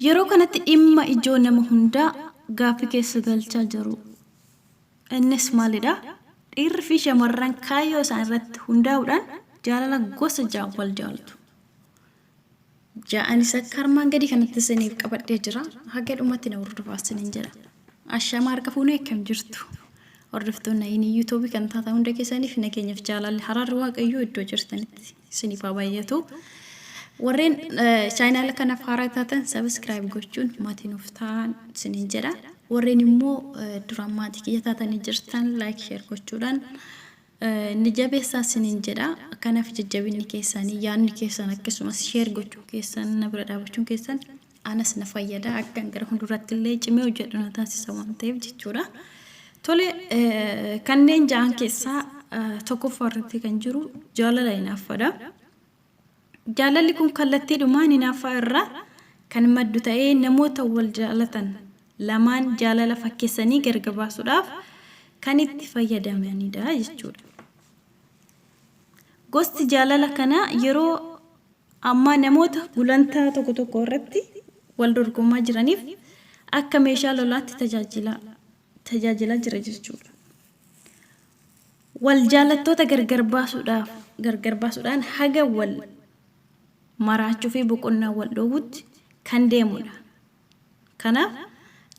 Yeroo kanatti dhimma ijoo nama hundaa gaaffii keessa galchaa jiru. Innis maalidha? Dhiirri fi shamarran kaayyoo isaan irratti hundaa'uudhaan jaalala gosa ja'an wal jaalatu. Ja'anis akka armaan gadii kanatti isiniif qabadhee jira. Haga dhumatti na hordofaa isiniin jedha. Ashamaa harka fuunee akkam jirtu? Hordoftoonni Ayinii Yuutuubii kan taatan hunda keessaniif nageenyaaf jaalalli haraarri Waaqayyoo iddoo jirtanitti isiniif haa baay'atu. Warreen chaayinaala kanaaf haaraa taatan sabiskiraayib gochuun maatii nuuf ta'an isiniin jedha. Warreen immoo duraan maatii kiyya taatanii jirtan laayik sheer gochuudhaan ni jabeessaa isiniin jedha. Kanaaf jajjabinni keessanii yaadni keessan akkasumas sheer gochuun keessan na bira dhaabachuun keessan anas na fayyada akkan gara fuulduraatti illee cimee hojjedhu na taasisa waan ta'eef jechuudha. Tole kanneen ja'an keessaa tokkoffaa irratti kan jiru jaalala hinaaffadha. Jaalalli kun kallattiidhumaan hinaaffaa irraa kan maddu ta'ee namoota wal jaalatan lamaan jaalala fakkeessanii gargar baasuudhaaf kan itti fayyadamanidha jechuudha. Gosti jaalala kanaa yeroo ammaa namoota gulantaa tokko tokko irratti wal dorgomaa jiraniif akka meeshaa lolaatti tajaajilaa tajaajilaa jira jechuudha. Wal jaalattoota gargar baasuudhaaf gargar baasuudhaan haga wal maraachuu fi boqonnaa wal dhoowwutti kan deemudha. Kanaaf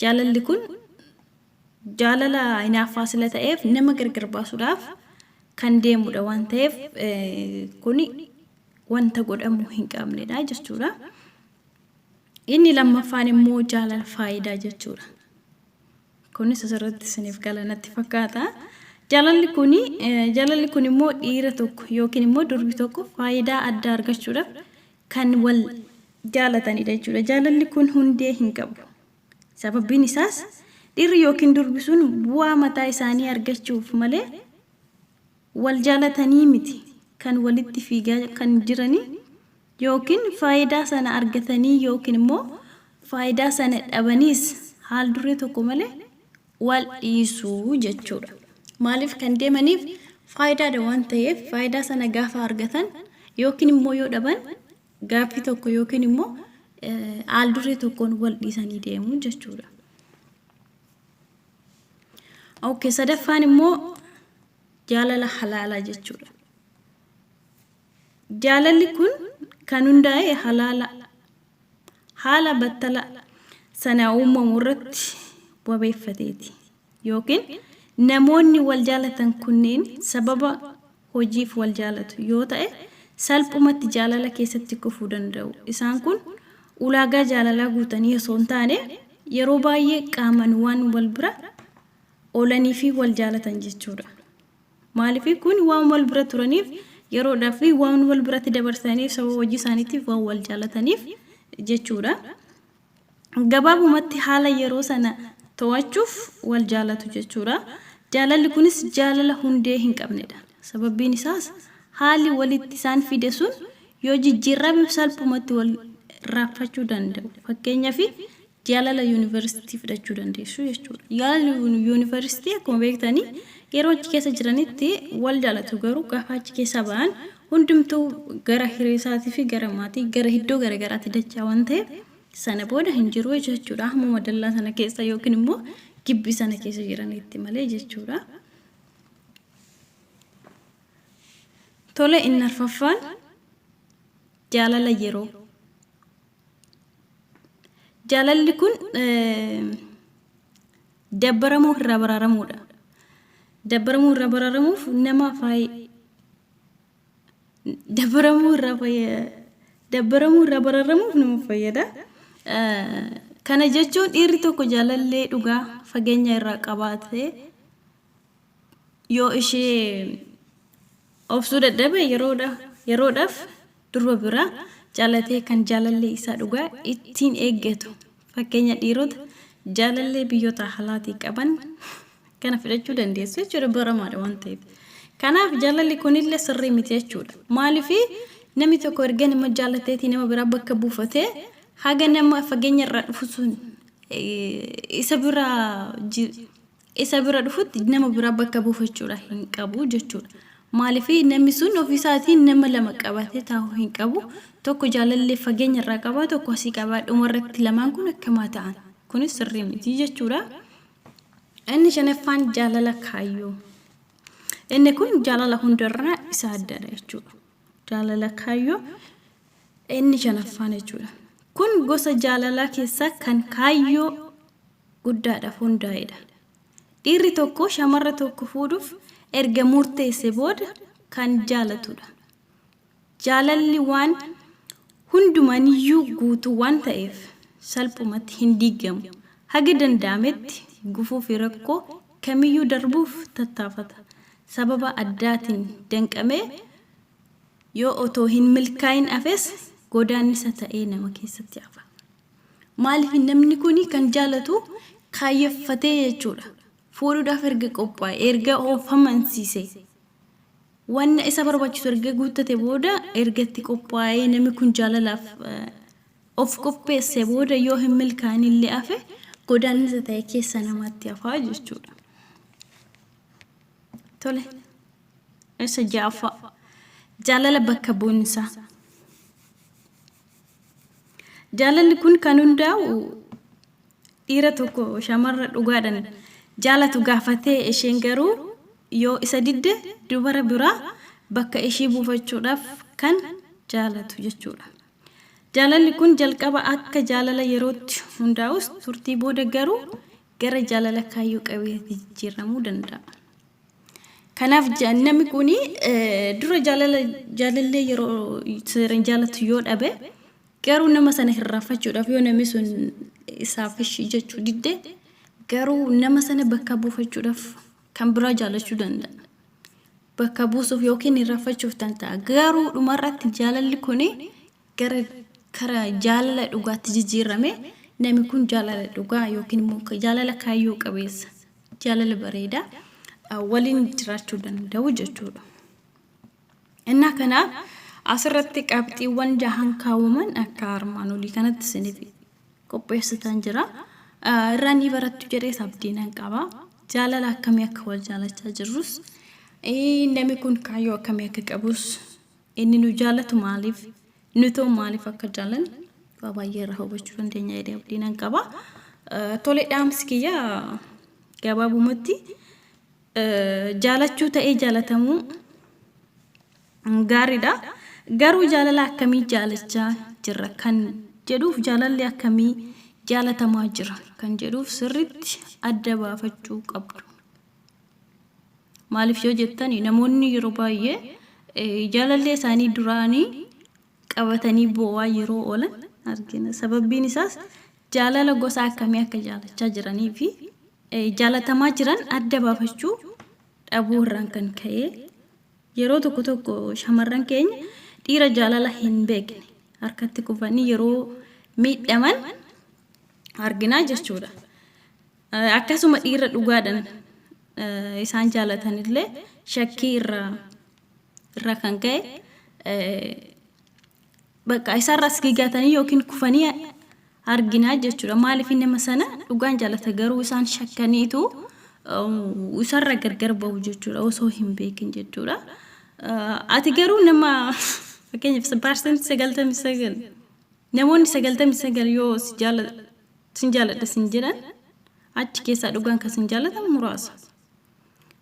jaalalli kun jaalala hinaaffaa sila ta'eef nama gargar baasuudhaaf kan deemudha waan ta'eef kuni wanta godhamuu hin qabnedha jechuudha. Inni lammaffaan immoo jaalala faayidaa jechuudha. Kunis asirratti isiniif gala natti fakkaata. Jaalalli kun jaalalli kun immoo dhiira tokko yookiin immoo durbi tokko faayidaa addaa argachuudhaaf kan wal jaalatanidha jechuudha. Jaalalli kun hundee hin qabu. Sababbiin isaas dhiirri yookiin durbi sun bu'aa mataa isaanii argachuuf malee wal jaalatanii miti kan walitti fiigaa kan jiranii yookiin faayidaa sana argatanii yookiin immoo faayidaa sana dhabaniis haal duree tokko malee wal dhiisu jechuudha. Maaliif kan deemaniif faayidaadha waan ta'eef faayidaa sana gaafa argatan yookiin immoo yoo dhaban gaaffii tokko yookiin immoo haal duree tokkoon wal dhiisanii deemu jechuudha. Okay, sadaffaan immoo jaalala halaalaa jechuudha. Jaalalli kun kan hundaa'e halaala haala battala sana uumamu irratti wabeeffateeti. Yookiin namoonni wal jaalatan kunneen sababa hojiif wal jaalatu yoo ta'e salphumatti jaalala keessatti kufuu danda'u. Isaan kun ulaagaa jaalalaa guutanii osoo hin taane yeroo baay'ee qaaman waan wal bira oolanii fi wal jaalatan jechuudha. Maaliif kun waan wal bira turaniif yeroodhaaf fi waan wal biratti dabarsaniif sababa hojii isaaniitiif waan wal jaalataniif jechuudha. Gabaabumatti haala yeroo sana to'achuuf wal jaalatu jechuudha. Jaalalli kunis jaalala hundee hin qabnedha. Sababbiin isaas haalli walitti isaan fide sun yoo jijjiirrame salphumatti wal irraanfachuu danda'u. Fakkeenyaaf jaalala yuunivarsiitii fudhachuu dandeessu jechuudha. Jaalalli yuunivarsiitii akkuma beektanii yeroo achi keessa jiranitti wal jaalatu garuu gaafa achi keessaa ba'an hundumtuu gara hiree isaatii fi gara maatii gara iddoo garagaraatti dachaa waan ta'eef sana booda hin jiru jechuudha. Hammuma dallaa sana keessa yookiin immoo gibbii sana keessa jiranitti malee jechuudha. Tole inni arfaffaan jaalala yeroo. Jaalalli kun dabbaramuu irraa baraaramuudha. Dabbaramuu irraa baraaramuuf nama faay dabbaramuu irraa fayya dabbaramuu irraa baraaramuuf nama fayyada. Kana jechuun dhiirri tokko jaalallee dhugaa fageenya irraa qabaatee yoo ishee obsuu dadhabe yeroodha yeroodhaaf durba biraa jaalatee kan jaalallee isaa dhugaa ittiin eeggatu fakkeenya dhiirota jaalallee biyyoota alaatii qaban kana fidhachuu dandeessu jechuudha baramaadha waan ta'eef. Kanaaf jaalalli kunillee sirrii miti jechuudha. Maaliif namni tokko erga nama jaalateetii nama biraa bakka buufatee haga nama fageenya irraa dhufu sun isa biraa isa bira dhufutti nama biraa bakka buufachuudha hin qabu jechuudha. Maaliif namni sun ofiisaatiin nama lama qabatee taa'uu hin qabu. Tokko jaalallee fageenya irraa qaba, tokko asii qaba. Dhumarratti lamaan kun akkamaa ta'an. Kunis sirrii miti jechuudha. Inni shanaffaan jaalala kaayyoo. Inni kun jaalala hundarraa isa addadha jechuudha. Jaalala kaayyoo inni shanaffaan jechuudha. Kun gosa jaalalaa keessaa kan kaayyoo guddaadhaaf hundaa'edha. Dhiirri tokko shamarra tokko fuudhuuf erga murteesse booda kan jaalatudha. Jaalalli waan hundumaniyyuu guutuu waan ta'eef salphumatti hin diigamu. Haga danda'ametti gufuu fi rakkoo kamiyyuu darbuuf tattaafata. Sababa addaatiin danqamee yoo otoo hin milkaa'in hafes godaannisa ta'ee nama keessatti hafa. Maaliif namni kun kan jaalatu kaayyeffatee jechuudha. Fuudhuudhaaf erga qophaa'e, erga of amansiise, wanna isa barbaachisu erga guuttate booda, erga itti qophaa'ee namni kun jaalalaaf of qopheesse booda yoo hin milkaa'in illee hafe godaannisa ta'e keessa namaatti hafaa jechuudha. Tole. Isa ja'affaa. Jaalala bakka bu'insaa. Jaalalli kun kan hundaa'u dhiira tokko shamarra dhugaadhaan jaalatu gaafatee isheen garuu yoo isa didde dubara biraa bakka ishii buufachuudhaaf kan jaalatu jechuudha. Jaalalli kun jalqaba akka jaalala yerootti hundaa'us turtii booda garuu gara jaalala kaayyoo qabeetti jijjiiramuu danda'a. Kanaaf namni kun dura jaalala jaalallee yeroo seeraan jaalatu yoo dhabe garuu nama sana hirraaffachuudhaaf yoo namni sun isaaf ishii jechuu didde garuu nama sana bakka buufachuudhaaf kan biraa jaalachuu danda'a. Bakka buusuuf yookiin hirraaffachuuf danda'a. Garuu dhumarratti jaalalli kun gara kara jaalala dhugaatti jijjiirame namni kun jaalala dhugaa yookiin immoo jaalala kaayyoo qabeessa jaalala bareedaa waliin jiraachuu danda'u jechuudha. Innaa kanaaf asirratti qabxiiwwan jahan kaawwaman akka armaan olii kanatti isiniif qopheessitan jira. Irraa ni barattu jedhees abdii nan qaba. Jaalala akkamii akka wal jaalachaa jirrus, namni kun kaayyoo akkamii akka qabus, inni nu jaalatu maaliif, nutoo maaliif akka jaalannu waa baay'ee irraa hubachuu dandeenya jedhee abdii nan qaba. Tole, dhaamsi kiyya gabaabumatti jaalachuu ta'ee jaalatamuu gaariidha. Garuu jaalala akkamii jaalachaa jirra kan jedhuuf, jaalalli akkamii jaalatamaa jira kan jedhuuf sirriitti adda baafachuu qabdu. Maaliif yoo jettan, namoonni yeroo baay'ee jaalallee isaanii duraanii qabatanii boo'aa yeroo oolan argina. Sababbiin isaas jaalala gosa akkamii akka jaalachaa jiranii fi jaalatamaa jiran adda baafachuu dhabuu irraan kan ka'e yeroo tokko tokko shamarran keenya dhiira jaalala hin beekne harkatti kufanii yeroo miidhaman arginaa jechuudha. Akkasuma dhiira dhugaadhaan isaan jaalatanillee shakkii irraa kan ka'e bakka isaarraas gigatanii yookiin kufanii arginaa jechuudha. Maaliif nama sana dhugaan jaalata garuu isaan shakkaniitu isarra gargar bahu jechuudha osoo hin beekin jechuudha. Ati garuu nama fakkeenyaaf 99%, namoonni 99 yoo si sin jaaladha sin jedhan, achi keessaa dhugaan kan sin jaalatan muraasa.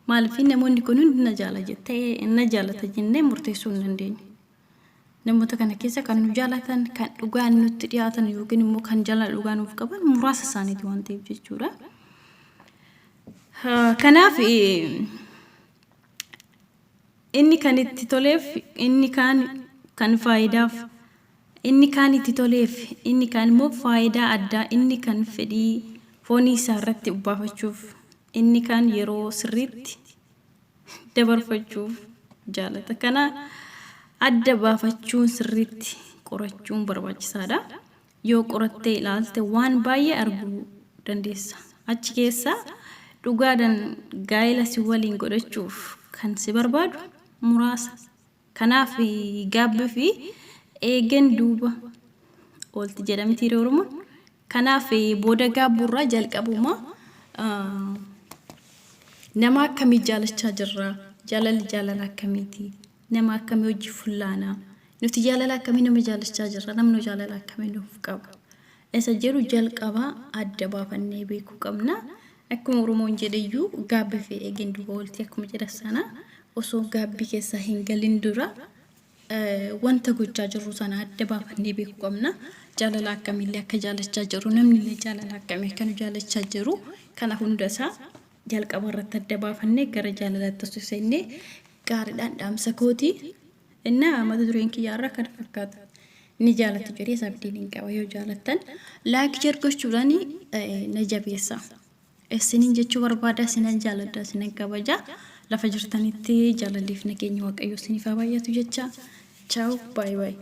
Maaliif namoonni kun hundi na jaala jettee na jaalata jennee murteessuu hin dandeenyu. Namoota kana keessa kan nu jaalatan, kan dhugaan nutti dhiyaatan yookiin immoo kan jaalala dhugaa nuuf qaban muraasa isaaniiti waan ta'eef jechuudha. Kanaaf inni kan itti toleef, inni kaan kan faayidaaf, inni kaan itti toleef, inni kaan immoo faayidaa addaa, inni kan fedhii foonii isaa irratti ubbaafachuuf, inni kaan yeroo sirriitti dabarfachuuf jaalata. Kana adda baafachuun, sirriitti qorachuun barbaachisaadha. Yoo qorattee ilaalte waan baay'ee arguu dandeessa. Achi keessaa dhugaadhaan gaa'ela si waliin godhachuuf kan si barbaadu muraasa. Kanaaf gaabbii fi eegeen duuba oolti jedhamti Oromoon. Kanaaf booda gaabbuurraa jalqabuma nama akkamii jaalachaa jirra? Jaalalli jaalala akkamiiti? Nama akkamii wajji fullaana? Nuti jaalala akkamii nama jaalachaa jirra? Namni jaalala akkamii nuuf qaba? Isa jedhu jalqaba adda baafannee beekuu qabna. Akkuma Oromoon jedheyyuu gaabbii fi eegeen duuba oolti akkuma jedhan sana osoo gaabbii keessaa hin galin dura wanta gochaa jirru sana adda baafannee beekuu qabna. Jaalala akkamiillee akka jaalachaa jirru, namni illee jaalala akkamii akka nu jaalachaa jiru kana hunda isaa jalqaba irratti adda baafannee gara jaalalaatti osoo seennee gaariidhaan dhaamsa kooti. Innaa mata dureen kiyyaarraa kana fakkaata. Ni jaalattu jedhee abdiin hin qaba. Yoo jaalattan like share gochuudhaan na jabeessa. Isiniin jechuu barbaada, isinan jaaladha, isinan kabaja. Lafa jirtanitti jaalalliif nageenya Waaqayyoo isiniif haa baay'atu jecha. Ciao, bye bye.